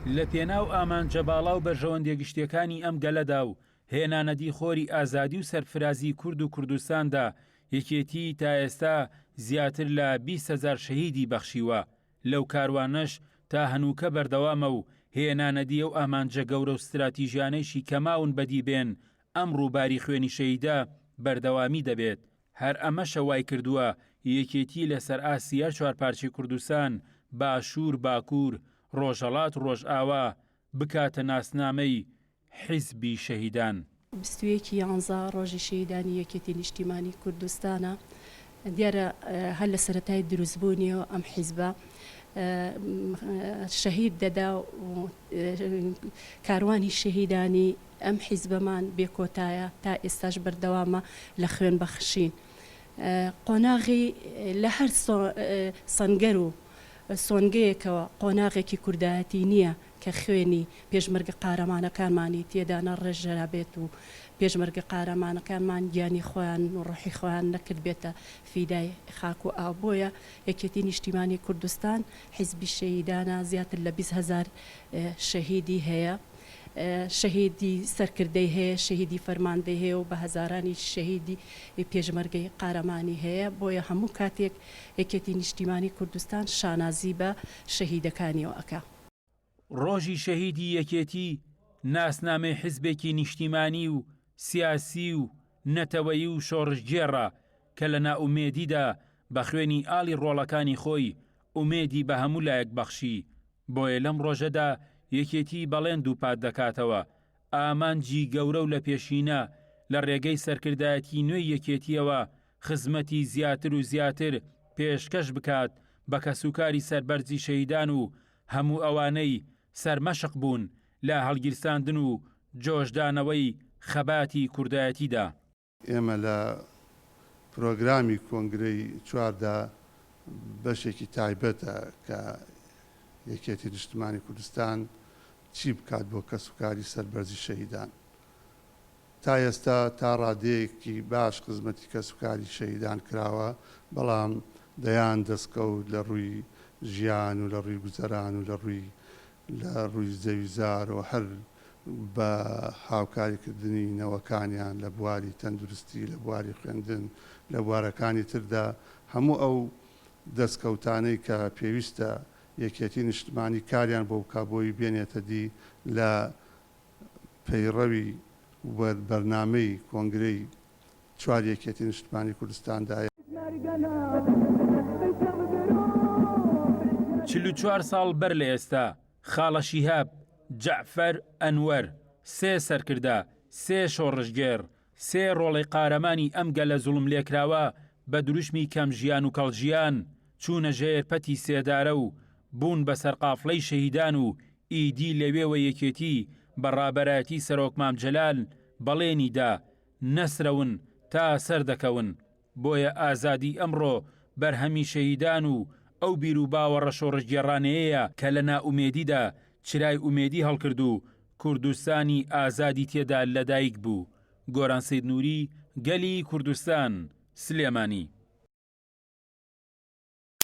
لە پێناو ئامانجە باڵا و بەرژەوەندیە گشتیەکانی ئەم گەلەدا و هێنانەدی خۆری ئازادی و سەرفرازی کورد و کوردستاندا، یەکێتی تا ئێستا زیاتر لە 20 هەزار شەهیدی بەخشیوە، لەو کاروانەش تا هەنووکە بەردەوامە و هێنانەدی ئەو ئامانجە گەورە و ستراتیژیانەیشی کە ماون بەدی بێن، ئەم ڕووباری خوێنی شەهیدە بەردەوامی دەبێت. هەر ئەمەشە وایکردووە یەکێتی لەسەر ئاستی هەر چوارپارچەی کوردستان، باشوور، باکوور، ڕۆژهەڵات، ڕۆژئاوا، بکاتە ناسنامەی حیزبی شەهیدان. 21 ی یانزە ڕۆژی شەهیدانی یەکێتی نیشتیمانی کوردستانە. دیارە هەر لە سەرەتای دروستبوونیەوە ئەم حیزبە شەهید دەدا و کاروانی شەهیدانی ئەم حیزبەمان بێ کۆتایە تا ئێستاش بەردەوامە لە خوێن بەخشین. قۆناغی لە هەر سەنگەر و سۆنگەیەکەوە قۆناغێکی کوردایەتی نییە کە خوێنی پێشمەرگە قارەمانەکانمانی تێدا نەڕێژرابێت و پێشمەرگە قارەمانەکانمان گیانی خۆیان و ڕۆحی خۆیان نەکردبێتە فیدای خاک و ئاو. بۆیە یەکێتی نیشتیمانی کوردستان حیزبی شەهیدانە، زیاتر لە 20 هەزار شەهیدی هەیە، شەهیدی سەرکردەی هەیە، شەهیدی فەرماندەی هەیە و بە هەزارانی شەهیدی پێشمەرگەی قارەمانی هەیە، بۆیە هەموو کاتێک یەکێتی نیشتیمانی کوردستان شانازی بە شەهیدەکانیەوە ئەکا. ڕۆژی شەهیدی یەکێتی ناسنامەی حیزبێکی نیشتیمانی و سیاسی و نەتەوەیی و شۆڕشگێڕە کە لە نائومێدیدا بە خوێنی ئاڵی ڕۆڵەکانی خۆی ئومێدی بە هەموو لایەک بەخشی، بۆیە لەم ڕۆژەدا یەکێتی بەڵێن دووپات دەکاتەوە ئامانجی گەورە و لەپێشینە لە ڕێگەی سەرکردایەتی نوێی یەکێتییەوە خزمەتی زیاتر و زیاتر پێشکەش بکات بە کەسوکاری سەربەرزی شەهیدان و هەموو ئەوانەی سەرمەشق بوون لە هەڵگیرساندن و جۆشدانەوەی خەباتی کوردایەتیدا. ئێمە لە پرۆگرامی کۆنگرەی چواردا بەشێکی تایبەتە کە یەکێتی نیشتمانی کوردستان چی بکات بۆ کەسوکاری سەربەرزی شەهیدان. تا ئێستا تا ڕادەیەکی باش خزمەتی کەسوکاری شەهیدان کراوە، بەڵام دەیان دەستکەوت لە ڕووی ژیان و لە ڕووی گوزەران و لە ڕووی لە ڕووی زەویزارەوە هەر بە هاوکاریکردنی نەوەکانیان لە بواری تەندروستی، لە بواری خوێندن، لە بوارەکانی تردا هەموو ئەو دەستکەوتانەی کە پێویستە یەکێتی نیشتمانی کاریان بۆ بکا بۆی بێنێتە دی لە پەیڕەوی و بەرنامەی کۆنگرەی چوار یەکێتی نیشتمانی کوردستاندایە. 44 ساڵ بەر لە ئێستا، خاڵە شیهاب، جەعفەر ئەنوەر، سێ سەرکردە، سێ شۆڕشگێڕ، سێ ڕۆڵەی قارەمانی ئەم گەلە زوڵملێکراوە بە دروشمی کەم ژیان و کەڵ ژیان چوونە ژێر پەتی سێدارە و بوون بە سەرقافڵەی شەهیدان و ئیدی لەوێوە یەکێتی بە ڕابەرایەتی سەرۆک مام جەلال بەڵێنی دا نەسرەون تا سەردەکەون بۆیە ئازادی ئەمڕۆ بەرهەمی شەهیدان و ئەو بیروباوەڕە شۆڕشگێڕانەیەیە کە لە نائومێدیدا چرای ئومێدی هەڵکرد و کوردستانی ئازادی تێدا لەدایک بوو. گۆران سەید نوری، گەلی کوردستان، سلێمانی.